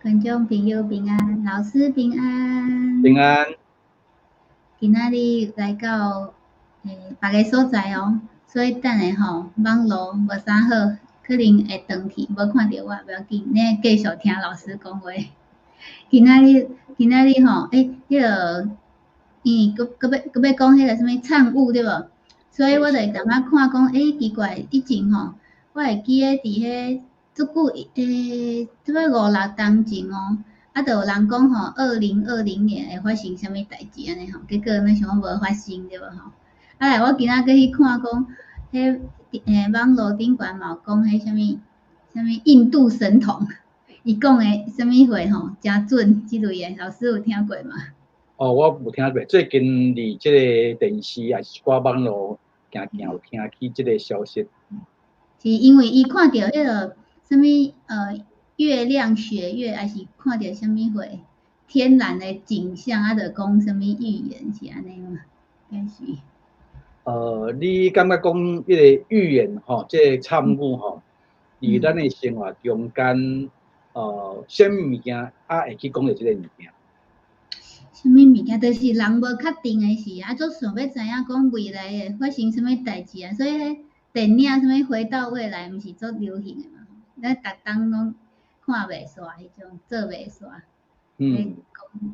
觀眾朋友平安，老師平安。平安。今仔日來到別个所在哦，所以等下吼網路無啥好，可能會斷去，無看著我，無要緊，你繼續聽老師講話。今仔日今仔日吼，彼个，伊閣欲講彼个啥物參悟對無？所以我就會感覺看講，奇怪，以前吼，我會記得佇彼足久，這擺五六冬前哦，就有人講吼，2020年會發生啥物代誌按呢吼，結果若想講無發生對無吼？來我今仔閣去看講，彼網路頂懸嘛有講彼啥物啥物印度神童，伊講的啥物話吼，誠準這類的，老師有聽過嗎？哦，我有聽過，最近佇這個電視抑是一寡網路，定定有聽起這個消息。是因為伊看著彼个啥物月亮雪月，抑是看著啥物貨天然的景象，就講啥物預言是按呢嗎？應該是。你感覺講彼個預言吼，這個參悟吼，佇咱的生活中間，啥物物件會去講著這個物件？啥物物件，就是人無確定的時，足想欲知影講未來會發生啥物代誌啊，所以彼電影啥物回到未來，毋是足流行的嘛？咱逐冬攏看袂煞彼種，做袂煞。講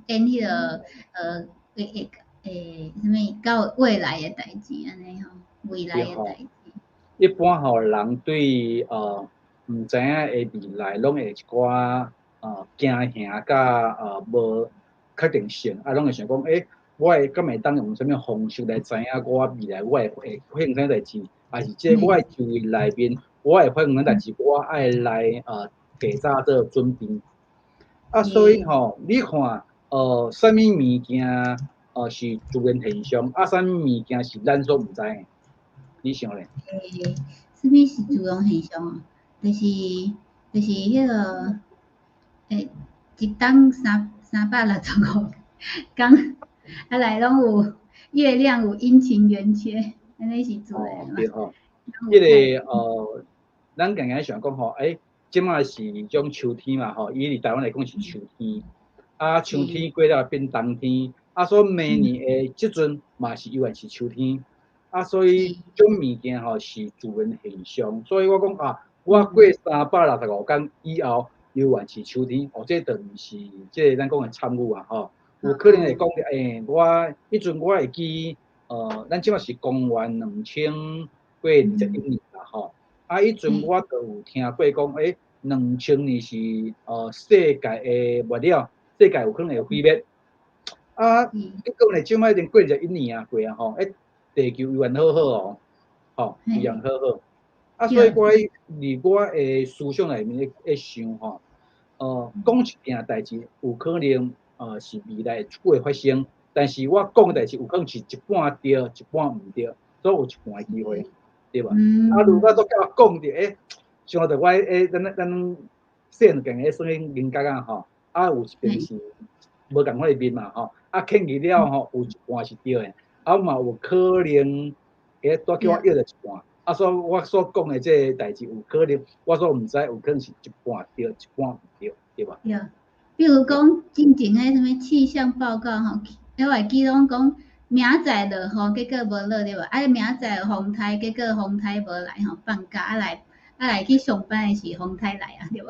演彼个會會會啥物到未來的代誌按呢吼，未來的代誌。一般吼人對毋知影的未來，攏會一寡驚嚇佮無確定性，攏會想講，我會敢會當用啥物方式來知影我未來我會發生啥物代誌，抑是這我的周圍內面我會發生啥代誌，我愛來提早做準備。所以吼，你看，啥物物件是自然現象，啥物物件是咱所毋知的？你想咧？啥物是自然現象啊？就是彼个，一冬365工，來攏有月亮有陰晴圓缺，按呢是自然嘛？對吼，彼个咱定定想講吼，這擺是種秋天嘛吼，以佇台灣來講是秋天，秋天過了變冬天，所以明年的這陣嘛是猶原是秋天，所以這種物件吼是自然現象，所以我講啊，我過365工以後，猶原是秋天，哦，這就毋是這個咱講的參悟啊吼，有可能會講著，我彼陣我會記，咱這擺是公元2021年啦吼，彼陣我就有聽過講，2000年是世界的末了，世界有可能會毀滅，結果呢，這擺已經過21年啊過啊吼，地球猶原好好哦，吼，猶原好好，所以我佇我的思想內面咧想吼，講一件代誌有可能是未來會發生，但是我講的代誌有可能是一半對，一半毋對，所以有一半的機會，對無？如果都共我講著，像著我咱細漢間咧耍銀角仔吼，有一邊是無仝款的面嘛吼，牽去了吼，有一半是對的，嘛有可能，拄叫我約著一半，所以我所講的這個代誌有可能，我所毋知有可能是一半對，一半毋對，對無？對，比如講進前彼啥物氣象報告吼，我會記攏講明仔載落雨，結果無落對無？明仔載風颱，結果風颱無來吼，放假來去上班的時風颱來啊，對無？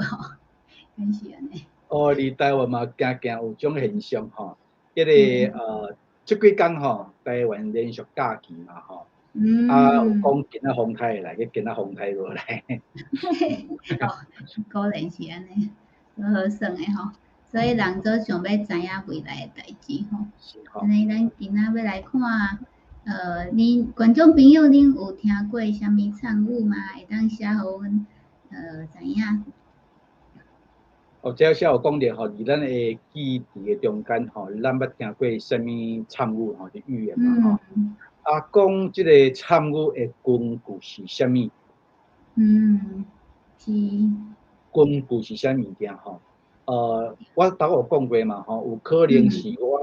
敢是按呢。哦，佇台灣嘛，定定有這種現象吼，彼個這幾工吼，台灣連續假期嘛吼，有講今仔風颱會來，今仔風颱無來。哦，果然是按呢，足好耍的吼。所以人足想欲知影未來的代誌吼。按呢，咱今仔欲來看，恁觀眾朋友，恁有聽過啥物參悟嗎？會當寫予阮知影。哦，這先有講著吼，佇咱的記憶的中間吼，咱捌聽過啥物參悟吼，就預言嘛吼。講這個參悟的根據是啥物？是。根據是啥物件吼？我頭有講過嘛吼，有可能是我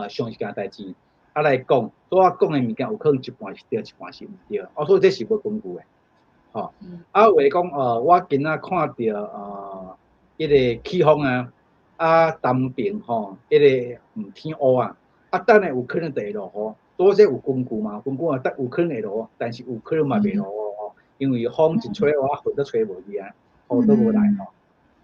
想一件代誌，來講，所以我講的物件有可能一半是對，一半是毋對，所以這是無根據的，吼。有的講，我今仔看著彼个起風啊，啊東爿吼，彼个天烏啊，啊等下有可能就會落雨，多這有根據嘛？根據啊，得有可能會落雨，但是有可能嘛袂落雨吼，因為風一吹，哇，雲都吹無去啊，雨都無來吼。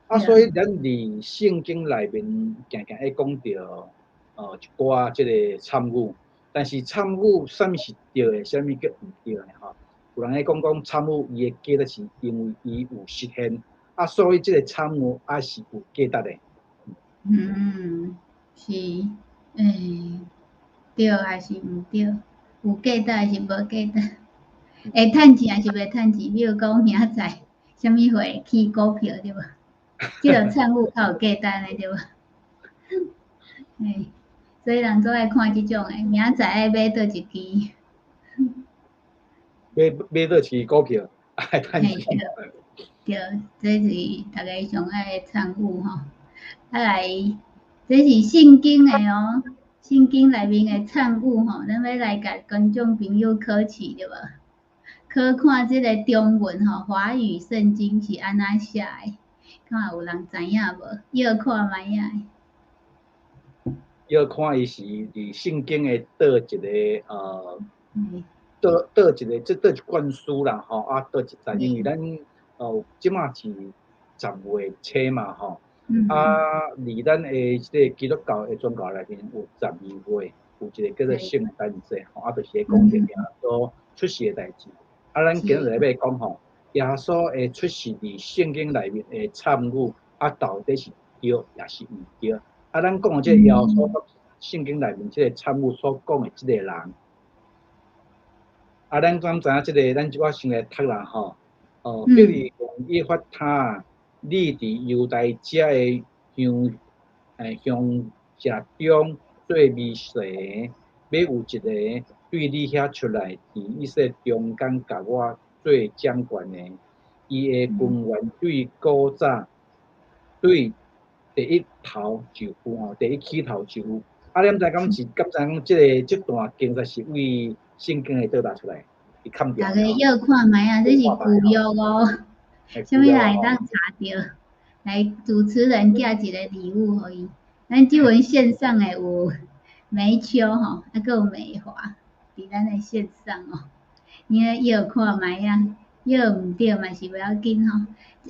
啊，所以咱佇聖經內面定定會講著，一寡這個參與，但是參與啥物是對的，啥物叫毋對的吼？有人咧講講參與伊的價值是因為伊有實現，啊，所以這個參與也是有價值的。嗯，是，對還是毋對？有價值還是無價值？會趁錢還是袂趁錢？比如講明仔載啥物會起股票對無？這個參與較有價值呢對無？所以人總愛看這種的，明仔載愛買佗一支。買佗一支股票，愛趁錢。對，這是大家上愛參與吼。啊來，這是聖經的哦，聖經內面的參與吼，咱欲來共觀眾朋友考試對無？考看這个中文吼，華語聖經是按怎寫的？看有人知影無？臆看覓仔。臆看伊是佇聖經的佗一个佗一个，這佗一卷書啦吼，啊，佗一節，因為咱這馬是10月初嘛吼，啊，佇咱的這个基督教的宗教內面有12月有一个叫做聖誕節吼，啊，就是咧講著耶穌出世的代誌。啊，咱今日欲講吼，耶穌的出世佇聖經內面的參與，啊，到底是對抑是毋對？啊，咱講的這個耶穌聖經內面這个參與所講的這个人，啊，咱敢知影這个？咱我先來讀啦吼。哦，伯利恆以法他，你佇猶大遮的鄉社中做微細的，欲有一个對你遐出來，佇以色列中間共我做掌權的，伊的根源對古早對第一頭就有吼，第一起頭就有。啊，你毋知敢是敢知影講這个這段經節是佇聖經的佗佗出來？大家臆看覓仔，這是舊約哦，啥物人會當查著？來，主持人寄一个禮物予伊。咱這陣線上的有梅秋吼，啊，閣有美華，佇咱的線上哦。你來臆看覓仔，臆毋著嘛是袂要緊吼。啊，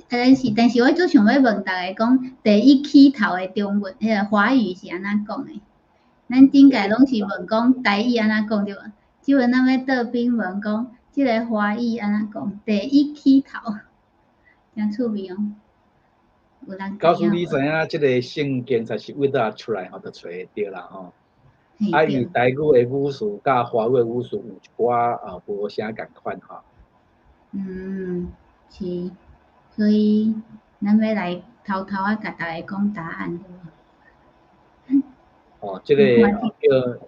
但是我足想欲問大家講，第一起頭的中文，彼个華語是按怎講的？咱頂擺攏是問講台語按怎講對無？這陣咱欲倒轉問講，這个華語按怎講？第一起頭，誠趣味哦。有人告訴你知影，這个聖經才是佗佗出來吼，就揣會著啦吼。啊，伊台語的語序佮華語的語序有一寡無啥仝款吼。嗯，是，所以咱欲來偷偷仔共大家講答案對無？哦，這个叫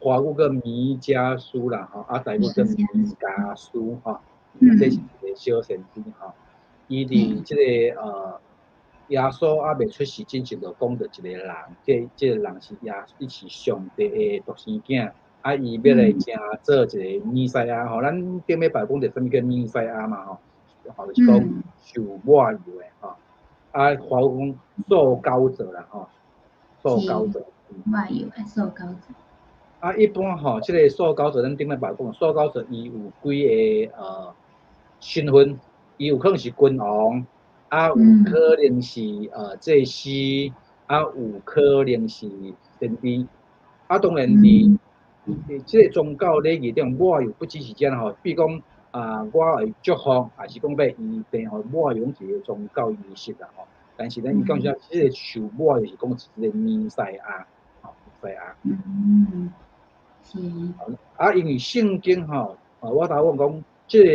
華語叫彌迦書啦吼，啊，台語叫彌迦書吼，這是一个小先知吼。伊佇這个耶穌猶未出世之前就講著一个人，這个人是耶，伊是上帝的獨生囝，啊，伊欲來成做一个彌賽亞吼。咱頂禮拜講著啥物叫彌賽亞嘛吼，吼就是講受抹油的吼，啊，華語講受膏者啦吼，受膏者。抹油的受膏者。啊，一般吼，這个受膏者，咱頂禮拜講，受膏者伊有幾个身份，伊有可能是君王，啊，有可能是祭司，啊，有可能是先知。啊，當然佇這个宗教禮儀中，抹油不只是這樣吼，比如講啊，我會祝福，抑是講欲醫病吼，抹油攏是一个宗教儀式啦吼。但是咱伊講啥，這个受抹油是講一個彌賽亞，吼，彌賽亞。嗯，是。啊，因為聖經吼，啊，我頭先講，這个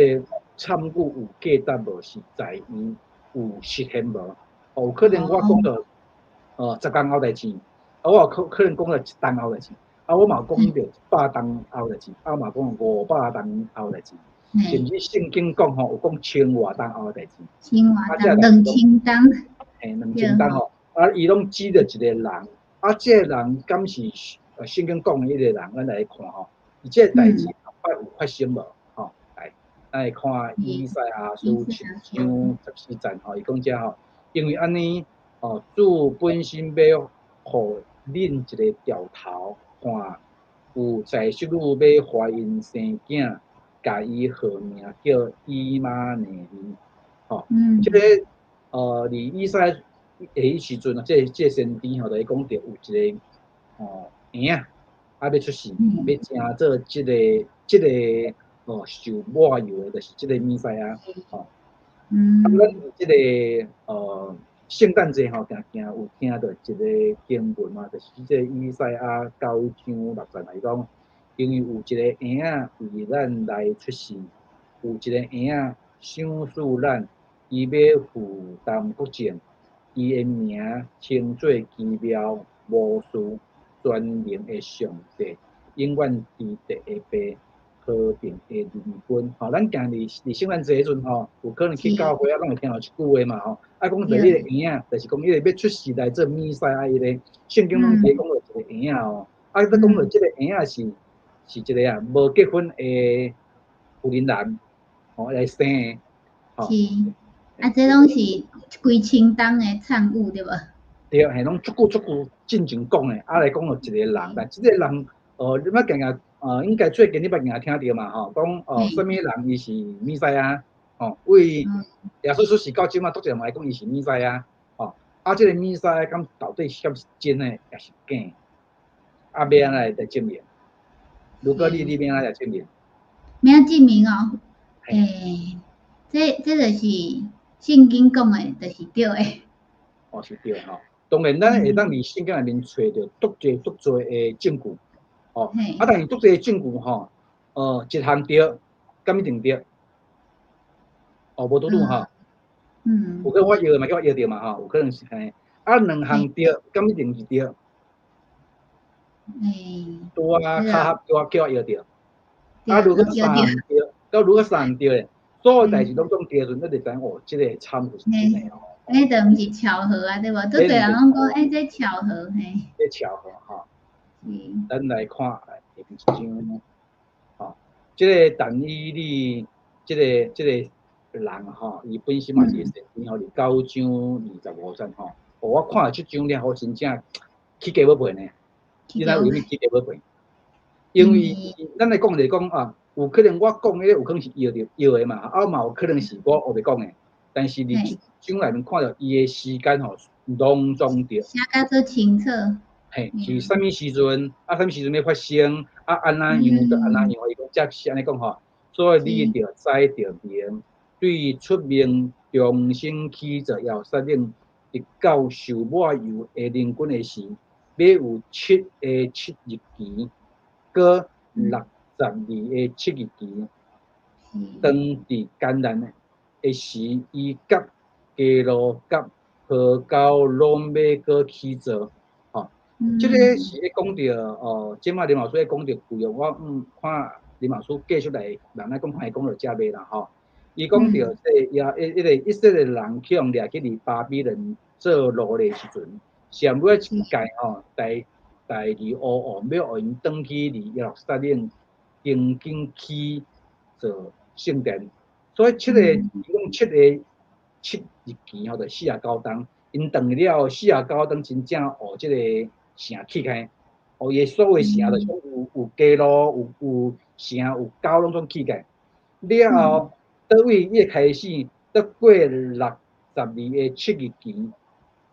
參與有價值無，是在於有實現無？哦，有可能我講著，10工後代誌，啊，我有可能講著一冬後代誌，啊，我嘛有講著100冬後代誌，啊，嘛講500冬後代誌，甚至聖經講吼，有講千外冬後代誌，千外冬，2000冬，嘿，2000冬吼，啊，伊攏指著一个人，啊，這个人敢是聖經講的彼個人，咱來看吼，伊這个代誌後擺有發生無？吼，來，咱來看以賽亞書7章14節吼，伊講遮吼，因為按呢，哦，主本身欲予恁一个兆頭，看有在室女欲懷孕生囝，共伊號名叫以馬內利。吼，這個佇以賽亞彼時陣啊，這個先知吼，就咧講著有一個哦嬰仔啊欲出世，欲成做這個哦受抹油的，就是這個彌賽亞，吼。啊，咱這個聖誕節吼，定定有聽著一個經文嘛，就是這個以賽亞九章六節來講，因為有一個嬰仔為咱來出世，有一個嬰仔賞賜咱，伊欲負擔國政，伊的名稱做奇妙謀士，全能的上帝，永遠至大的父，和平的仁君。吼，咱行佇聖誕節彼陣吼，有可能去教會啊，攏會聽著這句話嘛吼。啊，講著彼個嬰仔，就是講彼個欲出世來做彌賽亞彼個，聖經攏提講著一個嬰仔哦。啊，閣講著這個嬰仔是一個啊無結婚的婦人男，吼來生的。是，啊，這攏是幾千冬的產物對無？對，係攏足久足久進前講的，啊來講著一個人，但這個人，你捌定定，應該最近你捌定定聽著嘛吼，講哦，啥物人伊是彌賽亞，吼，為耶穌出世到這馬，足濟人來講伊是彌賽亞，吼，啊，這個彌賽亞敢到底是敢是真的，抑是假的？啊，欲按怎來證明？如果你欲按怎來證明？欲按證明哦，欸，這就是聖經講的，就是對的。哦，是對的吼。當然，咱會當佇聖經內面揣著足濟足濟的證據，吼。啊，但是足濟證據吼，一項對，敢一定對？哦，無拄拄吼。有可能我搖嘛，叫我搖著嘛吼，有可能是按呢。啊，兩項對，敢一定是對？拄啊，巧合拄啊叫我搖著。啊，如果三項對，到如果三項對咧，所有代誌攏總對的時陣，咱就知影哦，這個參數是真的哦。彼就毋是巧合啊，對無？足濟人攏講，欸，這巧合嘿。這巧合吼。咱來看下面一張，吼，這個但以理，這個人吼，伊本身嘛是個先知吼，佇九章25節吼。哦，我看著這張了後，真正起雞母皮呢。你知為啥物起雞母皮？因為咱來講就是講啊，有可能我講的有可能是搖著搖的嘛，啊嘛有可能是我烏白講的。但是佇這張內面看著伊的時間吼，攏總對。寫甲足清楚。嘿，是啥物時陣？啊，啥物時陣欲發生？啊，按怎樣就按怎樣？伊講這是按呢講吼，所以你著知著明，對出命重新起造耶路撒冷，直到受抹油的仁君的時，欲有七个七日期，閣62个七日期。當佇艱難的時，伊佮街路佮河溝攏欲閣起造，吼。這個是咧講著哦，這馬林老師咧講著舊約，我看林老師繼續來人來講，看伊講著遮未啦吼。伊講著這也彼個以色列人去予掠去佇巴比倫做奴隸時陣，上尾一屆吼，第二王王欲予𪜶轉去佇耶路撒冷重新起造聖殿，所以七个伊講七个七日期吼，就49冬。𪜶轉去了後，四十九冬真正予這個城起開，予伊所有城就是講有街路、有城、有溝攏總起開。了後，佗位伊會開始，閣過62個七日期，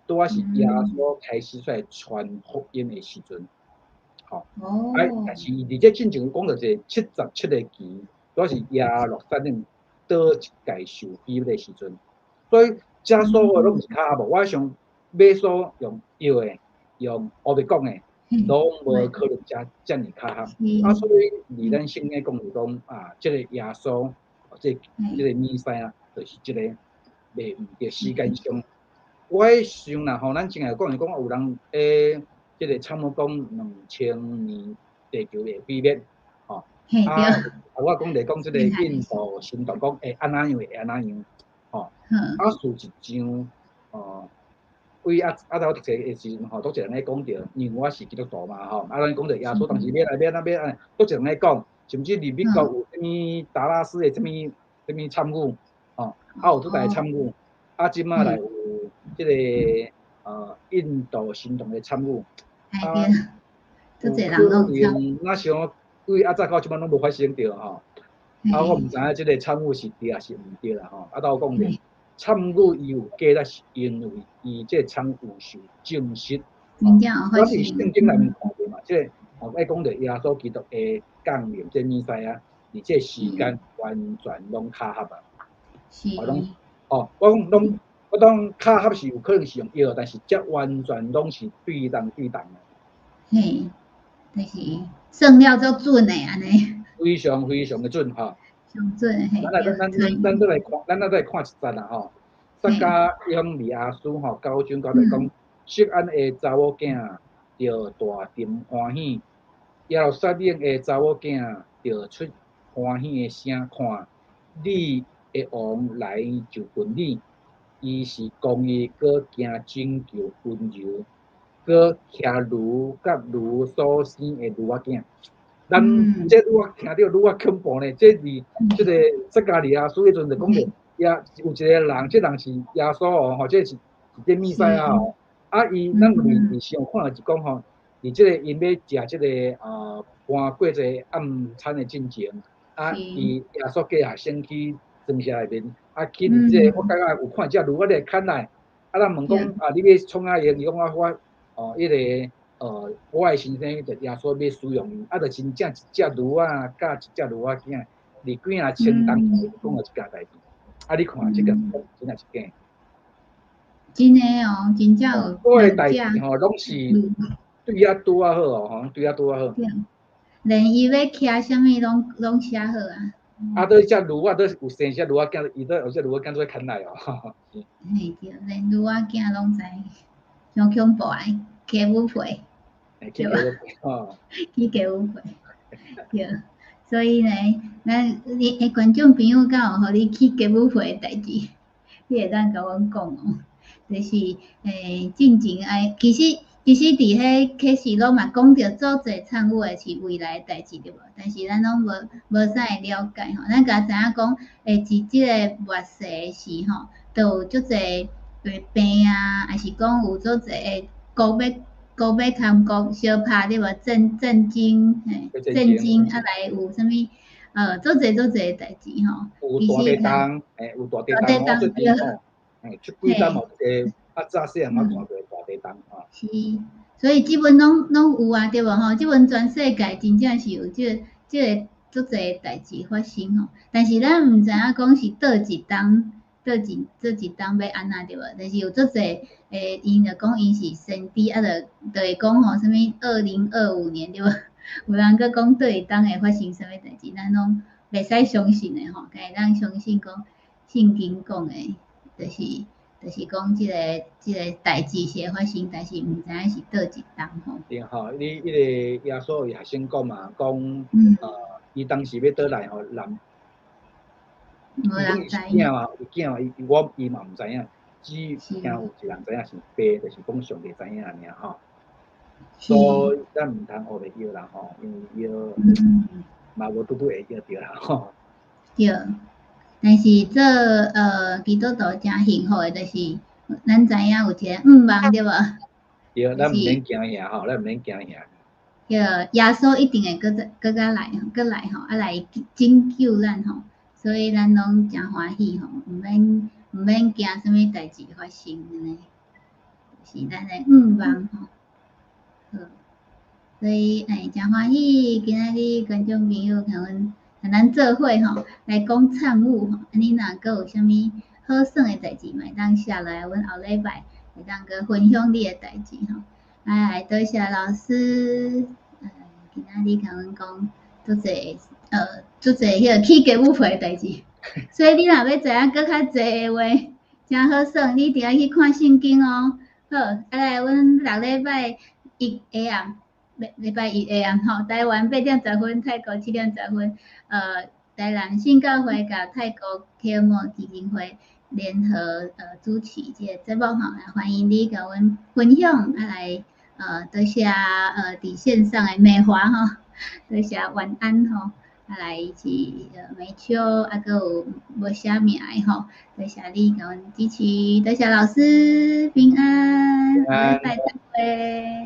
拄仔是耶穌開始出來傳福音的時陣，吼。啊，但是伊佇這進前有講著一個77個期，拄仔是耶路撒冷倒一屆受毀的時陣，所以這所有攏毋是巧合無，我想馬蘇用搖的，用烏白講的，攏無可能遮爾巧合。啊，所以佇咱聖經講就講啊，這個耶穌，這個彌賽亞，就是這個袂毋著時間上。我想啦吼，咱真愛講就講有人欸，這個差不多講2000年地球會毀滅，吼。啊，我講就講這個印度神童講會按怎樣會按怎樣，吼。啊，事實上，哦，為啊啊頭讀冊的時陣吼，都一人咧講著，因為我是基督徒嘛吼，啊，咱講著耶穌當時欲來欲按怎欲按，都一人咧講，甚至佇美國有啥物達拉斯的啥物啥物參與，吼，啊有足大參與，啊，這馬來有這個印度神童的參與。啊，足濟人攏有參與。若像對阿早到這擺攏無發生著吼。啊，我毋知影這個參與是對抑是毋對啦吼。啊，我講者參與伊有價值，是因為伊這個參與受證實。我佇聖經內面看著嘛，這個吼愛講著耶穌基督的降臨，這彌賽亞，佇這個時間完全攏巧合啊。是。攏哦，我講攏，我當巧合是有可能是用藥，但是這完全攏是對當對當的。嘿，就是算了足準的按呢。非常非常的準吼。上準嘿。咱來咱咱咱閣來看，咱來看一節啦吼。撒迦利亞書吼九章九節講，錫安的查某囝著大沉歡喜，耶路撒冷的查某囝著出歡喜的聲，看你的王來就近你，伊是公義，閣行拯救溫柔，閣騎驢佮驢所生的驢仔囝。咱這拄仔聽著愈較恐怖呢，這佇這個撒迦利亞書彼陣就講著，耶有一個人，這人是耶穌哦，吼，這是是這彌賽亞哦。啊，伊咱佇佇上看著是講吼，佇這個𪜶欲食這個盤過這個暗餐的進前，啊，伊耶穌過來先去莊舍內面，啊，去佇這個我感覺有看這驢仔咧牽來，啊，咱問講啊，你欲創啥用？伊講啊，我哦，彼個。我的先生就耶穌欲使用伊，啊，就真正一隻驢仔佮一隻驢仔囝，佇幾若千冬前講著這件代誌，啊，你看這個真正是假？真的哦，真正有。所有代誌吼，攏是對遐拄仔好哦，吼，對遐拄仔好。對，連伊欲騎啥物攏攏寫好啊。啊，對隻驢仔，都有生隻驢仔囝，伊都有隻驢仔囝做牽來哦。嘿對，連驢仔囝攏知，傷恐怖啊，雞母皮。對吧？去雞母皮，對。所以呢，咱你的觀眾朋友敢有予你去雞母皮的代誌，你會當共阮講哦。就是進前愛，其實其實佇彼啟示錄嘛講著足濟參與的是未來的代誌對無？但是咱攏無無啥會了解吼，咱敢知影講，佇這個末世的時吼，就有足濟病啊，抑是講有足濟的國欲國欲含國相拍對無？戰戰爭嘿，戰爭啊來有啥物？足濟足濟的代誌吼。有大地動，有大地動吼，最近吼，這幾冬嘛有一個啊，早細漢捌看過大地動吼。是，所以這本攏攏有啊，對無吼？這本全世界真正是有這個這個足濟代誌發生吼，但是咱毋知影講是佗一冬，佗一佗一冬欲按怎對無？但是有足濟𪜶就講𪜶是先知，啊，就就會講吼，啥物2025年對無？有人閣講佗一冬會發生啥物代誌，咱攏袂使相信的吼，家咱相信講聖經講的，就是就是講這個這個代誌是會發生，但是毋知影是佗一冬吼。對吼，你彼個耶穌伊學生講嘛，講伊當時欲倒來吼，人無人知。囝嘛，有囝嘛，伊我伊嘛毋知影，只聽有一人知影是爸，就是講上帝知影爾吼。所以咱毋通烏白搖啦吼，因為搖嘛無拄拄會搖著啦吼。對，但是做基督徒誠幸福的，就是咱知影有一個向望對無？對，咱毋免驚嚇吼，咱毋免驚嚇。對，耶穌一定會閣再閣較來，閣來吼，啊來拯救咱吼，所以咱攏誠歡喜吼，毋免毋免驚啥物代誌發生按呢，是咱的向望吼。好，所以誠歡喜今仔日觀眾朋友共阮共咱做伙吼來講參悟吼，啊你若閣有啥物好耍的代誌，嘛會當寫落來，阮後禮拜會當閣分享你的代誌吼。來，多謝老師，今仔日共阮講足濟足濟彼個起雞母皮的代誌，所以你若欲知影閣較濟的話，誠好耍，你一定愛去看聖經哦。好，啊來，阮逐禮拜一下暗，禮拜一下暗吼，台灣8點10分，泰國7點10分，台南信教會佮泰國啟摩基金會聯合主持這個節目吼，歡迎你共阮分享，啊來多謝佇線上的美華吼，多謝晚安吼，啊來是美秋，啊閣有無寫名的吼，多謝你共阮支持，多謝老師，平安。平安。安。拜，再會。